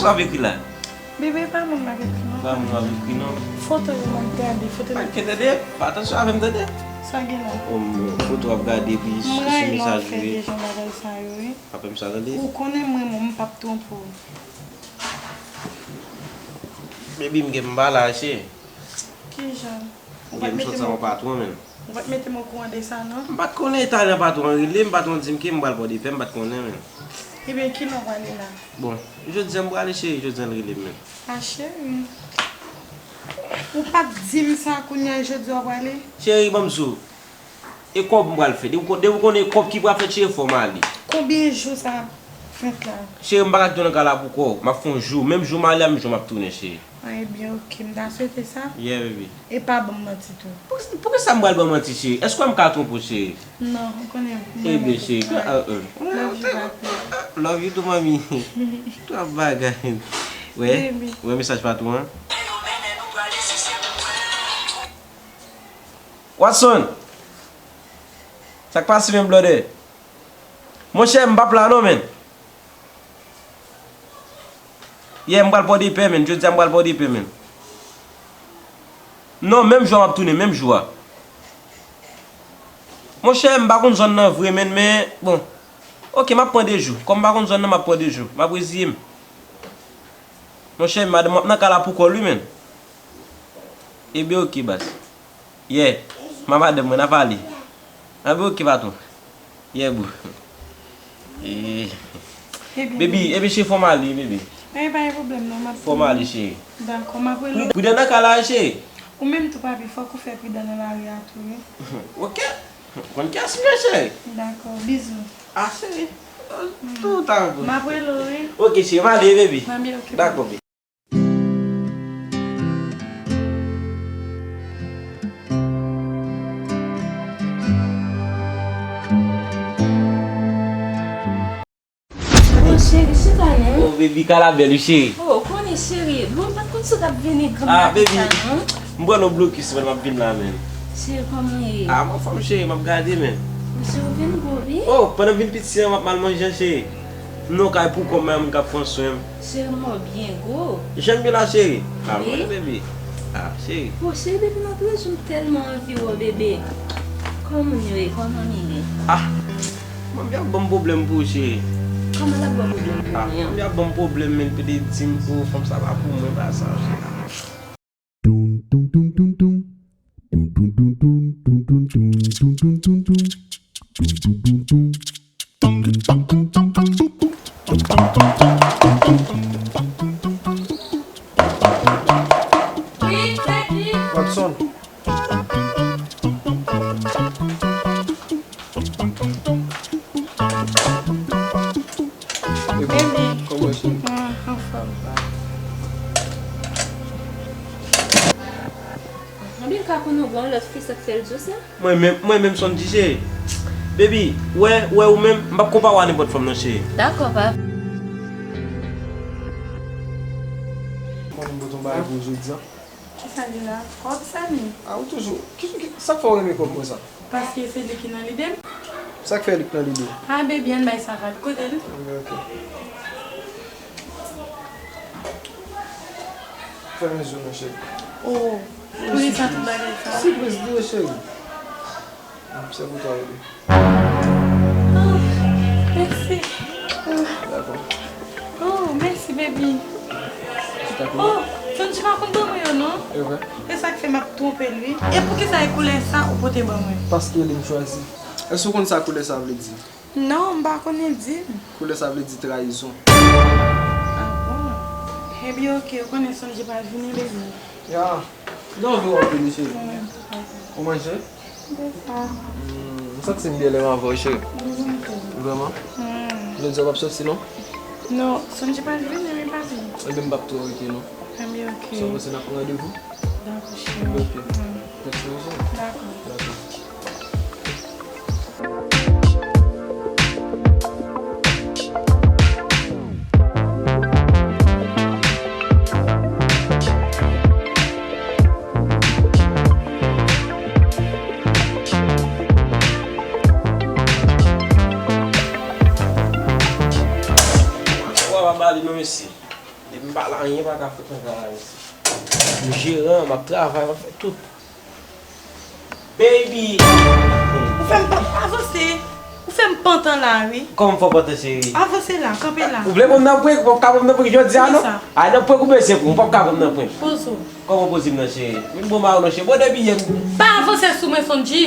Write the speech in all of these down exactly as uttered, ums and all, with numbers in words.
Sa w ap ekri la? Bebe, pa moun m ap ekri non. Pa moun w ap ekri non. Foto yo m ap gade, foto yo. Ok, tande, fè atansyon avè m, tande. Sa gen la? O, m foto w ap gade, epi sou mesaj ou ye. Deja m bagay sa yo, wi. Pa fè m sa, tande. Ou konnen mwen, mwen, m p ap twonpe w. Baby, m gen m pa la, cheri. Kijan? Ou pa t mete m okouran? Ou pa t mete m okouran de sa, non? M pa t konnen Italyan patwon an rele m, patwon di m ke m pral Pòdepè, m pa t konnen, men. Ebyen, kilè w prale la? Bon, jodi a m prale, cheri, jodi a l rele m, men. A, cheri. Ou pa t di m sa, kounye a jodi a w prale? Cheri, ban m di w. E kòb m pral fè. Depi w kon-, depi w konnen e kòb ki pral fèt, cheri, fò m ale. Konbyen jou sa ap fèt la? Cheri, m pa ka kite w nan kay la pou kò. M ap fè yon jou. Menm jou m ale a, menm jou m ap tounen, cheri. A, ebyen, ok. M ta swete sa. Yeah, baby. E pa ban m manti tou. Pou, pou ki sa m pral ban manti, cheri? Èske w wè m ka twonpe w, cheri? Non, ou konnen m renmen tout. Ebyen, cheri. Love you, papi. Love you too, manmi. Twòp bagay. Wè, wè mesaj patwon an. Watson! Sa k pase menm, blòdè? Monchè, m p ap la non, menn. Yeah, m pral Pòdepè, menn. Jodi a, m pral Pòdepè, menn. Non, menm jou a m ap tounen, menm jou a. Monchè, m pa konn zòn nan vre, menn, men, bon. Ok, m ap pran de jou. Kòm m pa konn zòn nan, m ap pran de jou. M ap reziye m. Monchè, madanm mwen ap nan kay la pou kò l, wi, menn. Ebyen, ok, baz. Yeah, ma madanm mwen, n a pale. Anben, ok, patwon. Yeah, boo. Eh. Baby, ebyen, cheri, fò m ale, baby. Ebyen, pa gen pwoblèm, non, m ap... Fò m ale, cheri. Dakò, m ap rele w. Pridan nan kay la, cheri. Ou menm tou, papi, fòk ou fè pridan nan lari a tou, wi. Ok. Konn kiyès m ye, cheri. Dakò, bizou. A, cheri. Tout a gou. M ap rele w, wi. Ok, cheri, m ale, baby. Anben, ok. Dakò, baby. Oh, cheri, chita non. Oh, baby, kay la bèl, wi, cheri. Oh, ou konnen, cheri. Bon, m pa t konn si w t ap vini granm maten sa, non. Ah, baby, m pran yon blokis, men m ap vin la, menm. Cheri, kòman w ye? Ah, m anfòm, cheri, m ap gade, menm. Cheri, ou vin gwo, wi. Oh, pandan m vin piti an, m ap mal manje, cheri. M nan yon kay pou kò m, m gen moun k ap pran swen m. Cheri, m wè w byen gwo. Jan m ye la, cheri? Ah, wi, mwen, baby. Ah, cheri. Oh, cheri, baby, m ap rejwenn, m tèlman anvi wè w, bebe. Kòman w ye? Kòman w ye? Ah, manmi ap ban m pwoblèm pou ou, cheri. Kòman l ap ban w pwoblèm pou mwen an? Ah, manmi ap ban m pwoblèm, men li te di m, oh, fanm sa pa pou mwen, pa sa, cheri. Dun, dun, dun, dun, dun. Dun, dun, dun, dun, dun, dun, dun. Dun, dun, dun, dun. Dun, dun, dun, dun. Watson. Baby. Kòman w ye, cheri? Ah, anfòm. Anben, ka konn ou gen yon lòt fi, sa k fè l di w sa? Mwen menm, mwen menm, Sondji, cheri. Baby, wè, wè ou menm, m p ap konpare w a nenpòt fanm non, cheri. Dakò, pap. Mwen menm, pote yon bagay pou ou jodi a. Kisa li la? Kòb sa ni? A, ou toujou. Ki, ki, sa k fè w renmen kòb mwen sa? Paske se li ki nan lide m. Sa k fè li k nan lide w? A, baby, ann bay sa val. Kote l? Ok. Fèmen zye w non, cheri. Oh, poukisa tout bagay sa? Sipriz li ye, cheri. Se pou twa, bebe. Oh, mèsi. Dakò. Oh, mèsi, baby. Chita pou mwen. Oh, Sondji pa konn ban mwen yo, non. E vre? E sa k fè m ap twonpe l, wi. E poukisa e koulè sa ou pote ban mwen? Paske li m chwazi. Èske w konn sa koulè sa vle di? Non, m pa konnen, di m. Koulè sa vle di trayizon. Ah bon? Ebyen, ok, ou konnen Sondji pral vini, baby. Ya. Li anvi w anpil, wi, cheri. Ou manje? Deja. Hmm, m santi m byen lè m avè w, cheri. Vrèman? Hmm. Jodi a w p ap soti, non? Non, Sondji pral vini, wi, papi. Ebyen, m p ap twò rete, non. Ebyen, ok. Sa w panse, n ap pran randevou? Dakò, cheri. Ebyen, ok. Hmm. Mèsi, mon cheri. Dakò. Dakò. Wa pa ba li non, mesye. E Pa la, anyen pa ka fèt nan travay isi. M jeran, m ap travay, m ap fè tout. Baby! Ou fè m pa avanse. Ou fè m pantan la, wi. Kòman m fè w pantan, cheri? Avanse la, kanpe la. Ou vle pran m nan prank? Ou p ap ka pran m nan prank jodi a, non? Kisa? Ay, nan prank ou bezwen pran, ou p ap ka pran m nan prank. Poze w. Kòman poze m nan, cheri? Vin bon mayo non, cheri. Bon, depi yè m. Pa avanse sou mwen, Sondji.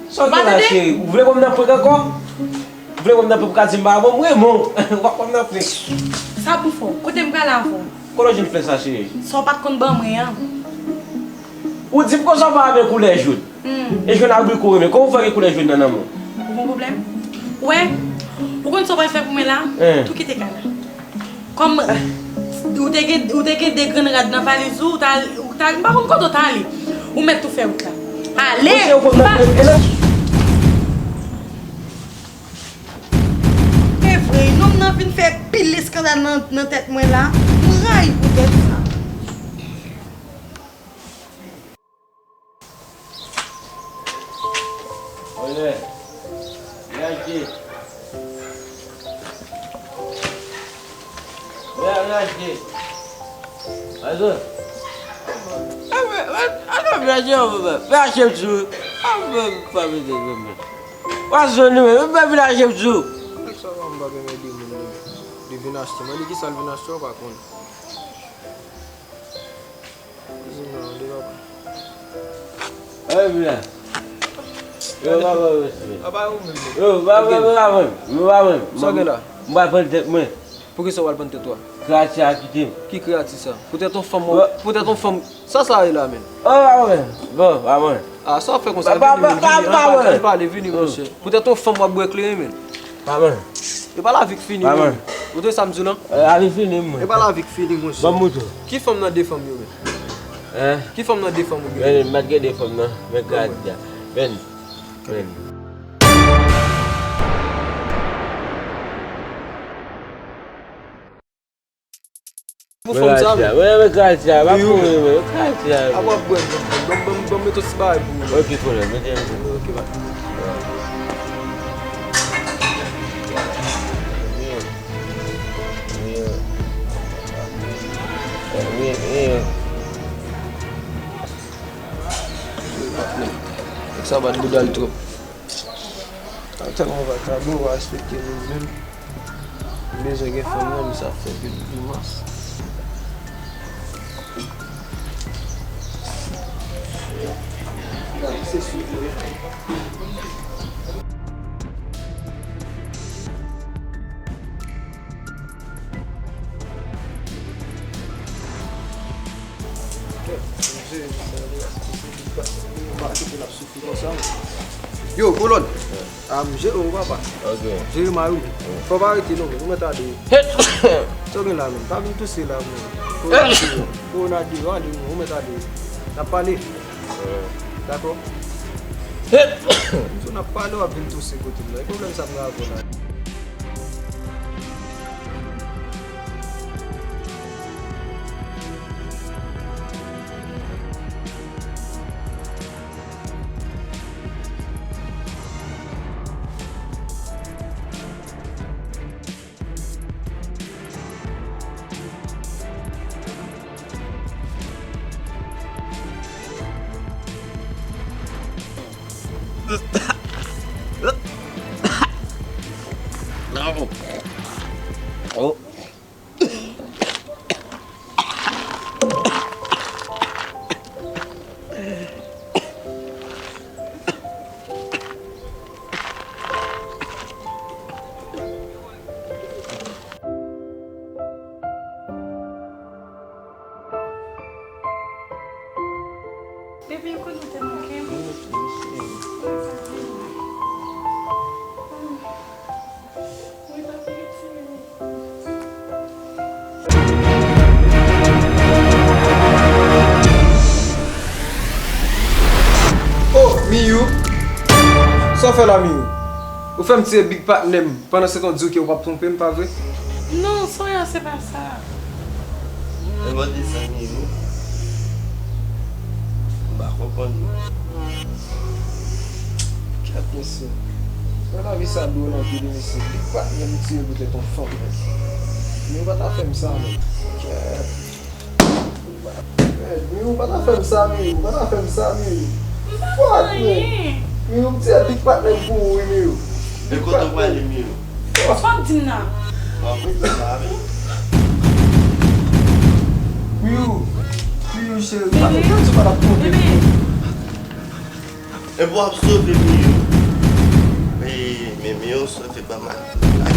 Sa w gen la, cheri? Ou vle pran m nan prank ankò? Ou vle pran m nan prank pou ka di m pa bon? M renmen w. Ou p ap pran m nan prank. Sa pou fè w? Kote m prale avè w? Kote w jwenn flè sa, cheri? Sa w pa t konn ban mwen an. Ou di m konsa w pa renmen koulè jòn. Hmm. E jòn abriko w renmen. Kòman w fè gen koulè jòn nan nanm ou? Ou gon pwoblèm? Ou wè? Ou konn sa w pral fè pou mwen la? Hein. Tou kite kay la. Kòm ou te gen, ou te gen de grenn rad nan valiz ou, ou t al, ou t al, m pa konn kote w t ale. Ou mèt tou fè wout la. Ale! Monchè, ou konn nan, e nan E vre, nonm nan vin fè pil eskandal nan, nan tèt mwen la. M rayi poutèt sa. Olè, reyaji. Olè, reyaji. Azo. Azo, reyaji, reyaji, reyaji. Azo, reyaji. Wa jwenn li menm, epi vin achte m sou. Nèg sa pa m pa gen ede moun li. Li vin achte. Mwen di kisa l vin achte, ou pa konn. Di non, li pa konn. Ay, vin la. Yo, pa mwen, mesye. A pa ou menm. Yo, pa mwen, pa mwen. Yo, pa mwen. Sa w gen la? Mwen pa pran tèt mwen. Poukisa w al pann tèt ou a? Kreyati a kite m. Ki kreyati sa? Poutèt yon fanm, poutèt yon fanm, sa sa ye la menm? Oh, pa mwen. Bon, pa mwen. Ah, sa w ap fè konsa? Vini, vini, vini, ann pale, ann pale, vini, monchè. Poutèt yon fanm w ap bwè kleren menm. Pa mwen. E pa lavi k fini, menm. Ou tande sa m di w lan? Lavi fini, mwen. E pa lavi k fini, monchè. Ban m mouton. Ki fanm nan de fanm yo menm? Hein? Ki fanm nan de fanm ou gen? Men, m pa t gen de fanm nan. Men, gad, gad. Men. Men. Pou fanm sa, men. Mwen renmen kras la, pa pou mwen, mwen kras la. A w ap bwè, ban m, ban m, ban m met yon ti bagay pou ou. Ok, konnen, mete yon ti. Ok, bye. Wi, wi. Sa bat bouda l twòp. Sa tèlman vakabon, ou pa respekte moun menm. M bezwen gen fanm nan, men sa fè anpil grimas. Gade, se sou tou. Yo, Kolòn. A, m jere w, papa. Ok. Jere mari w. Fò w pa rete non, ou mèt ale. Sa w gen la menm? Pa vin touse la, menm. Kowona deyò, ale, ou mèt ale. N ap pale. Dakò? M di w n ap pale, w ap vin touse kote m nan. E pwoblèm sa m gen avè w la? Oh. Baby, ou konn ou te manke m. Wi, papi, retire. Oh, Miyou! Sa w fè la, Miyou? Ou fè m tire big patnè m. Pandan se tan w di w ke w p ap twonpe m, pa vre? Non, Sonia, se pa sa. E mande sa, Miyou. M pa konprann non. Kèt, mesye. Wè lavi sa dwòl anpil, mesye. Big patnè m tire poutèt yon fanm, mesye. Miyou pa ta fè m sa, men. Kèt. Miyou pa ta fè m sa, Miyou. Pa ta fè m sa, Miyou. Fuck, men. Miyou, m tiye big patnè m pou ou, wi, Miyou. Men kote w prale, Miyou? Sa w ap di m nan? Miyou. Miyou, cheri, pa ta fè m sa, pa ta fè m sa. Epi w ap sove Miyou. Ey, men Miyou sove ban m ak